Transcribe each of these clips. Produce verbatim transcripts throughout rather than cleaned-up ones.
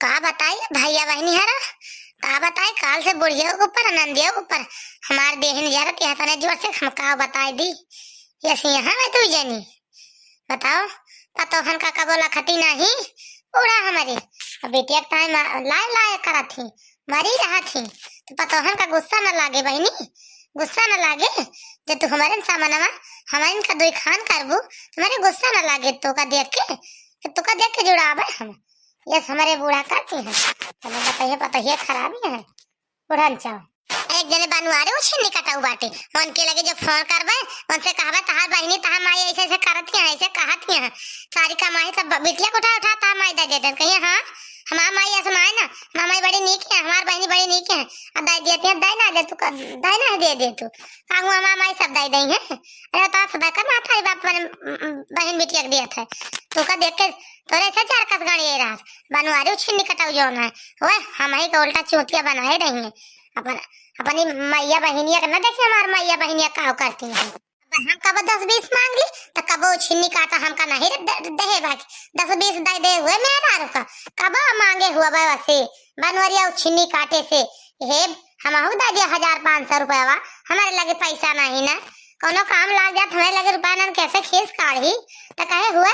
का बताई भैया बहिनी हरा, का बताई, काल से बुढ़िया के ऊपर, नंदिया के ऊपर हमार देहिन जरत यह तने जोर से, हम का बताई दी। यस यहाँ मैं तू जनी बताओ, पतोहन का कबो लखती नहीं, बूढ़ा हमारे। अब बिटिया के ताई मा-, लाए लाए करत ही, मरी रहत ही, तो पतोहन का गुस्सा न लागे बहिनी, गुस्सा न लागे। जे तू हमारे सामनवा, हमारे इनका दुई खान करबू, तुम्हारे गुस्सा न लागे तो का देख के, तो का देख के जुड़ावे हम। यस, हमारे बूढ़ा करती हैं, तने बताइए, पतोहिए खराबी है। बुढ़न चाव। एक जने बनवारी उ छिन्नी कटाऊ बाटे, उनके लगे जो फोन करबे, उनसे कहबे, "तहार बहिनी, तहार माई ऐसे ऐसे करत हियाँ, ऐसे कहत हियाँ, सारी कमाई सब ब-, बिटिया के उठा उठा तहार माई दे देते।" कहिए, "हाँ, हमार माई ऐसे माए ना, हमार माई बड़ी नीक है, हमार बहिनी बड़ी नीक है।" अब दे देती है, दे ना दे तू, क-, दे ना दे दे तू, का हुआ, हमार माई सब दे दे है। अरे तो सब का माथा ही बाप अपने, उम, उम, बहिन बिटिया के दिया था, तू का देख के तोरे से चार कस गाड़ी ये रहा। बनवारी उ छिन्नी कटाऊ जौन है, ओए, हम ही का उल्टा चूतिया बनाए रही हैं। अपन, अपनी मैया बहिनिया के ना देखिए, हमार मैया बहिनिया का करती हैं। अब हम कबो दस बीस मांग ली, तो कबो छिन्नी काटा हमका नहीं दे, दे, दे बाकी दस बीस दे दे हुए मेहरारू का, कबो मांगे हुआ बे वसे बनवरिया उ छिन्नी काटे से, हे, हमहू दे दिया हजार पाँच सौ रुपया, हमारे लगे पैसा नहीं ना, कोनो काम लाग जात, हमारे लगे रुपया ना, कैसे खीस काढ़ी, तो कहे हुए,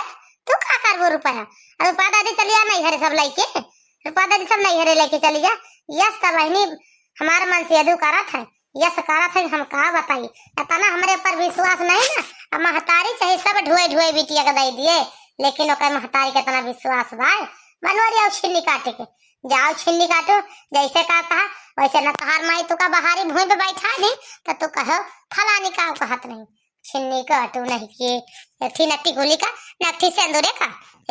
"तू का करबो रुपया? अब रुपया दे दे, चलिया नहीं हरे सब लइके।" रुपया दे दे, सब नैहरे लेके चली जा। यस त बहिनी, हमार मन से यदु करत है, यस करत है, हम का बताई, इतना हमरे ऊपर विश्वास नहीं ना। अब महतारी चाहे सब ढुए ढुए बिटिया के दे दिए, लेकिन ओकर महतारी के इतना विश्वास बा। बनवरिया उ छिन्नी काटे के, जाओ छिन्नी काटो, जैसे कहता है वैसे। न तहार माई तुका बहारी भूमि पे बैठा दी, तो तू कहो, "फलानी का कहत नहीं।" छिन्नी काटू नहीं के, एक ठी नट्टी कुली का, न एक ठी सेंदुरे का।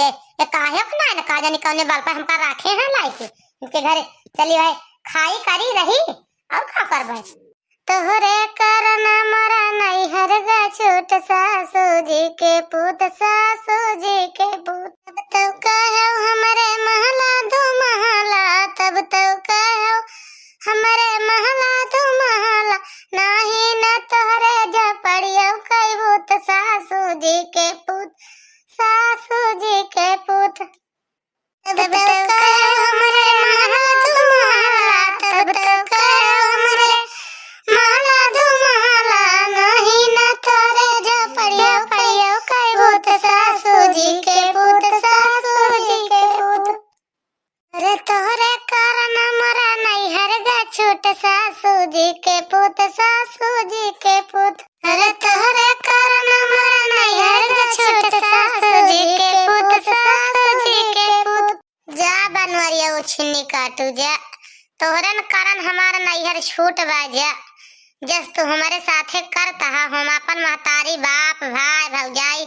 ए, ए काहे हो ना, न का जानी कौने बल पे हमका राखे हैं लाई के। इनके घरे चली भाई, खाई करी रही, और का करबे? तोहरे कारण मोरा नैहर गा छूट, सासू जी के पूत, सासू जी के पूत। तब तो कहो हमरे महला दो महला, तब तो कहो हमरे महला दो महला, नाही न तोहरे झपड़ियो कई भूत, सासू जी के पूत, सासू जी के पूत। तब तो कहो हमरे महला दो महला, तब तो कहो हमरे महला दो महला, नाही न तोहरे झपड़ियो कई भूत, सासू जी के पूत, सासू जी के पूत। अरे तोहरे कारण मोरा नैहर गा छूट, सासू जी के पूत, सासू जी के पूत। अरे तोहरे कारण मोरा नैहर गा छूट, सासू जी के पूत, सासू जी के पूत। जा बनवरिया उ छिन्नी काटू जा, तोहरन कारण हमार नैहर छूट बा जा। जस तू हमरे साथे करता हा, हम अपन महतारी, बाप, भाई, भौजाई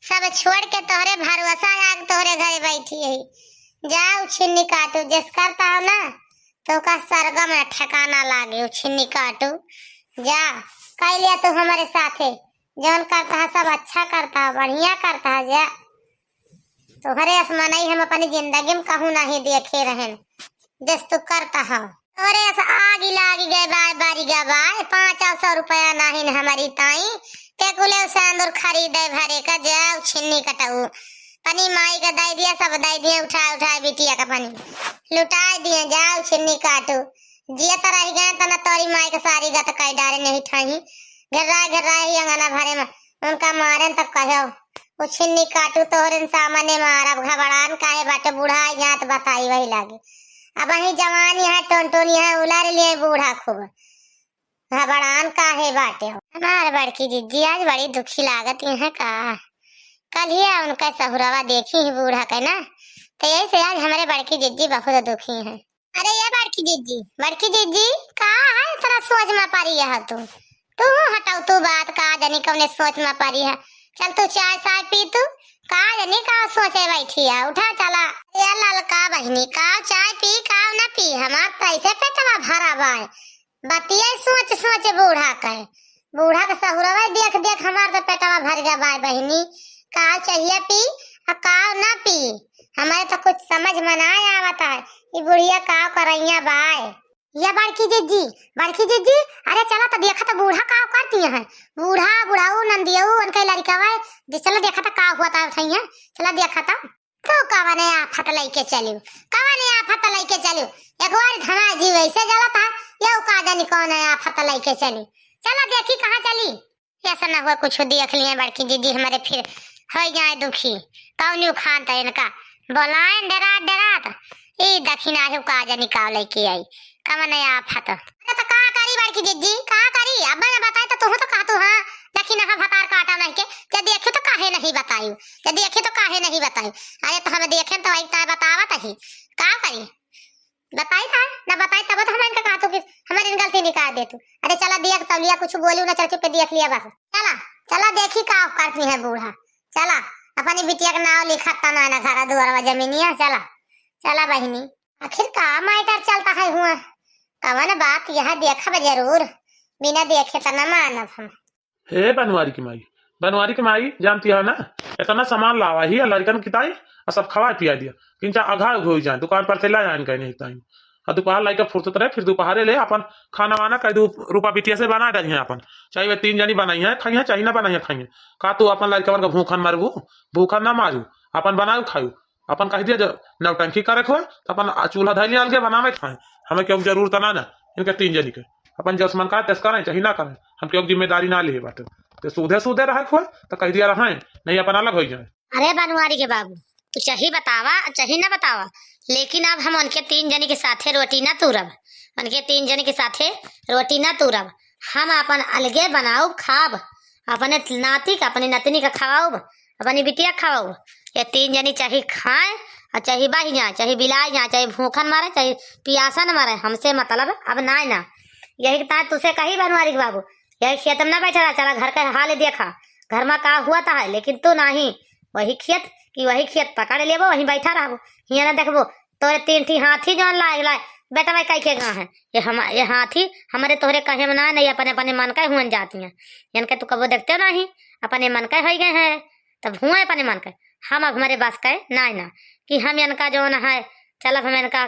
सब छोड़ के तोहरे भरोसा आग तोहरे घरे बैठी है। जा उ छिन्नी काटू, जस करता हो ना, तो का सरगम में ठिकाना लागे उ छिन्नी काटू। जा, कह लिया तू हमारे साथे, जौन करता है सब अच्छा करता है, बढ़िया करता है। जा, तोहरे असमानई हम अपनी जिंदगी में कहूँ नहीं देखे रहन, जस तू करता हो। तोहरे अस आगी लागी गए बाय, बारी गा बाय, पाँच सौ रुपया नहीं न हमारी ताई, ते कुले सेंदूर खरीदे भरे का। जाओ छिन्नी कटाऊ, पनी माई का दे दिया, सब दे दिए, उठाए उठाए बिटिया का पनी लुटाए दिए। जाओ छिन्नी काटू, जियत रह गए तना तोरी माई का सारी गत कई डारे नहीं ठाई। घेर्रा घेर्रा ही अंगना भरे में उनका मारेन तब कहो, "उ छिन्नी काटू तोहरे सामने मारब, घबड़ान काहे बाटे, बुढ़ाई जात बताई वही लागे। अब ही जवानी है, टोनटोनी है, उलार लिए बूढ़ा खूब। घबड़ान काहे बाटे हो?" हमार बड़की जिज्जी आज बड़ी दुखी लागत यहाँ का। कल ही उनका सहुरवा देखी ही बूढ़ा के ना, तो यही से आज हमारे बड़की जिज्जी बहुत दुखी हैं। अरे ये बड़की जिज्जी, बड़की जिज्जी, का है इतना सोच में परी है तू? तू हटाऊ तू बात, का जानी कौने सोच में परी है। चल तू चाय साय पी तू, का जानी का सोचे बैठी है, उठा चला। ये ललका बहिनी, का चाय पी, का ना पी, हमार तो ऐसे पेटवा भरा बाय। बतिया सोच सोच बूढ़ा के, बूढ़ा के सहुरवा देख देख हमार तो पेटवा भर गया बाय बहिनी। का चाहिए पी, आ का ना पी, हमारे तो कुछ समझ में ना आवत है, ई बुढ़िया का करैया बाय। या बड़की जिज्जी, बड़की जिज्जी, अरे चला तो देखा तो बूढ़ा का करती हैं। बूढ़ा, बुढ़ाऊ, नंदियऊ, उनके लड़िकवा, जे चला देखा तो का हुआ था उठाइए, चला देखा तो। तू कवने आफत लइके चलिउ, कवने के चली। एक बार धमा जी वैसे जलत है, ये का जानी कौन है आफत लइके चली। चला देखी कहाँ चली। ऐसा ना हुआ कुछ देख लिए बड़की जिज्जी हमरे फिर होइ जाए दुखी। कौन यू खान त इनका बोलाए डरात डरात। ई दखिना है का जानी का लइके आई। कवन आफत। अरे तो का करी बड़की जिज्जी, का करी? अब मैं बताई तो तुहू तो कहतू, हाँ, दखिना भतार काटा नहीं के। जब देखियो तो काहे नहीं बतायू, जब देखियो तो काहे नहीं बतायू। अरे तो हम देखेन तो वही ताय बतावत ही। का करी? बताई था, ना बताई तब तो हम इनका कहतू कि हमारी गलती निकाल देतू। अरे चला देख तौलिया कुछ बोली ना, चल चुप के देख लिया बस। चला, चला देखी का करती है बूढ़ा। चला, अपनी बिटिया के नाव लिखत तना ना घरा दुआरवा जमीनिया। चला, चला बहिनी। आखिर का मैटर चलता है हुआ? कवन बात यह देखब जरूर, बिना देखे त न मानब हम। हे बनवारी की माई, बनवारी की माई, जानती है ना, इतना सामान लावा ही, लड़कन की ताई, और सब खवा पिया दिया। किंचा अघा हो जाए, दुकान पर से ला आन कहीं नहीं ताई। और दुपहर लाइके फुर्सत रहे, फिर दोपहरे ले अपन खाना वाना कह दू, रूपा बिटिया से बना डरिए अपन। चाहे वे तीन जनी बनाई है, खाई है, चाहे ना बनाई है, खाई है। का तू अपन लड़कवन का भूखन मरबू? भूखन ना मारू, अपन बनाऊ खाऊ। अपन कह दिया, जब नौटंकी करे खोए, तो अपन आ चूल्हा धैली अलगे बनावे खाए। हमें क्यों जरूरत ना ना इनके तीन जनी के। अपन जस मन का तस करें, चाहे ना करें, हम क्यों जिम्मेदारी ना लिए बाटे। तो सूधे सूधे रहे खोए, तो कह दिया रहे, नहीं अपन अलग हो जाए। अरे बनवारी के बाबू, तू चाही बतावा, चाही ना बतावा, लेकिन अब हम उनके तीन जनी के साथे रोटी ना तूरब, उनके तीन जनी के साथे रोटी ना तूरब। हम अपन अलगे बनाउब खाब, अपने नाती का, अपनी नतनी का खवाउब, अपनी बिटिया खवाउब। ये तीन जनी चाही खाए और चाही बही जाए, चाही बिलाई जाए, चाही भूखन मरे, चाही पियासन मरे, हमसे मतलब अब नाय ना। यही के ताय तुसे कही बनवारी के बाबू, यही खेत में ना बैठा रहा, चला घर का हाल देखा, घर में का हुआ था है, लेकिन तू नाही, वही खेत की वही खेत पकड़ लेबो, वहीं बैठा रहबो, हियाँ ना देखबो। तोरे तीन ठी हाथी जौन लाए लाए, बेटा भाई कई के गा है, ये हम, ये हाथी हमरे तोहरे कहे में ना, नहीं अपने अपने मन का हुअन जाती हैं। इनके तू कबो देखते नहीं, अपने मन का हो गए हैं, तब हुआ अपने मन का। हम अब हमरे बस का ना ना कि हम इनका जौन है, चलब हम इनका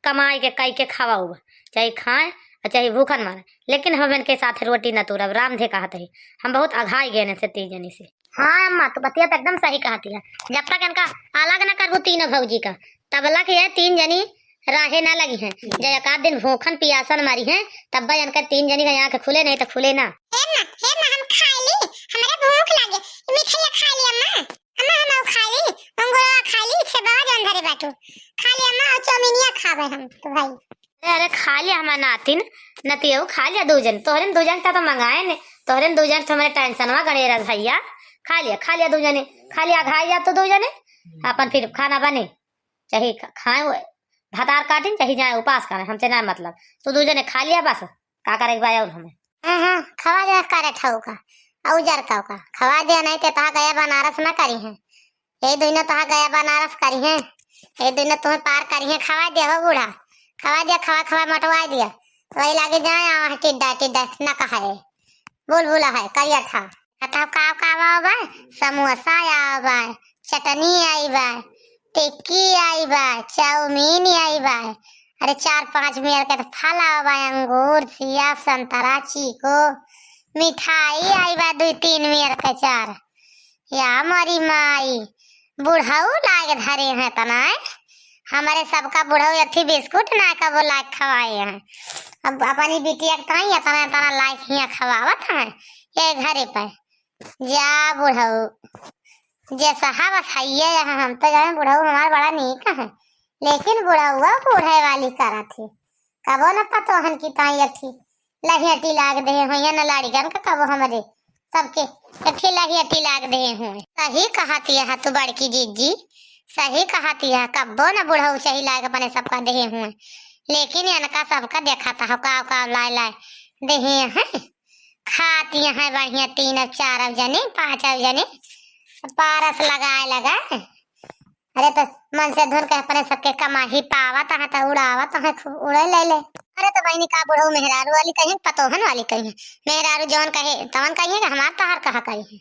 कमाई के कई के खवाउब, चाहे खाए और चाहे भूखन मरे, लेकिन हम इनके साथ रोटी न तूरब। रामधे कहत ही, हम बहुत अघाई गए से तीन जनी से। हाँ अम्मा, तू बतिया तो एकदम सही कहती है। जब तक इनका अलग न करबू तीनों भौजी का, तब तक ये तीन जनी राहे ना लगी हैं। जब एक आध दिन भूखन पियासन मरी हैं, तब भाई इनका तीन जनी का आँख खुले, नहीं तो खुले ना। हे अम्मा, हे अम्मा, हम खाई ली, हमरे भूख लागे, मिठाइया खा ली अम्मा। अम्मा, हम आउ खा ली, अंगूरवा खा ली, सेबवा जौन धरे बाटू। खा ली अम्मा, और चौमिनिया खाबे हम तो भाई। अरे, अरे, खा लिया हमार नातिन, नतियो खा लिया दू जन। तोहरे दू जन का तो मंगाए ने, तोहरे दू जन तो हमरे टेंशनवा गड़े रह भैया। खा लिया, खा लिया दू जने, खा लिया, अघाई जा तो दू जने, अपन फिर खाना बने, चाहे ख-, खाए हुए, भतार काटिन, चाहे जाए उपास करें, हमसे ना मतलब। तू दू जने खा लिया बस, का करे के बा और हमें। हाँ, हाँ, खवा दे करे ठऊ का, आ उजर का का, खवा दे, नहीं ते तहा गया बनारस ना करी है। ये दुइनो तहा गया बनारस करी है, ये दुइनो तुम्हें पार करी है, खवा दे हो बूढ़ा, खवा दे, खवा, खवा मोटवा दिया। तो वही लागे जाए आवा है टिड्डा, टिड्डा ना कहा है, बुलबुला है, करिया था। बताओ का, का आवा बा? समोसा आवा बा, चटनी आई बा, टिक्की आई बा, चाउमीन आई बा, अरे चार पाँच मेर के तो फल आवा बा, अंगूर, सेब, संतरा, चीकू, मिठाई आई बा, दुई तीन मेर के चार। या मोरी माई, बुढ़ऊ लाग धरे हैं तना, हैं? हमरे सबका बुढ़ऊ अथी बिस्कुट ना कबो लाग खवाए हैं। अब अपनी बिटिया के ताई इतना, इतना लाग हियाँ खवावत हैं ये घरे पे। जा बुढ़ऊ, जे सहा बस हइये यहाँ, हम तो जाने बुढ़ऊ हमार बड़ा नीक है, लेकिन बुढ़ऊआ बूढ़े वाली करत ही। कबो न पतोहन की ताई अठी लहियटी लाग दे होइहैं, न लाड़िकन का कबो हमरे सबके अठी लहियटी लाग दे होइहैं। सही कहत यह तू बड़की जिज्जी, सही कहत यह, कब्बो न बुढ़ऊ चही लाग अपने सबका दे होइहैं, लेकिन इनका सबका देखत हो का का लाए लाए दे हैं। खाती हैं बढ़िया तीन अब चार अब जने, पाँच अब जने, पारस लगाए लगाए। अरे तो मन से धुन के अपने सबके कमाही पावत है तो उड़ावत है, खूब उड़े ले ले। अरे तो बहिनी का बुढ़ऊ मेहरारू वाली कही, पतोहन वाली कही, मेहरारू जौन कहे तवन कही कि हमार तहार कहा कही है।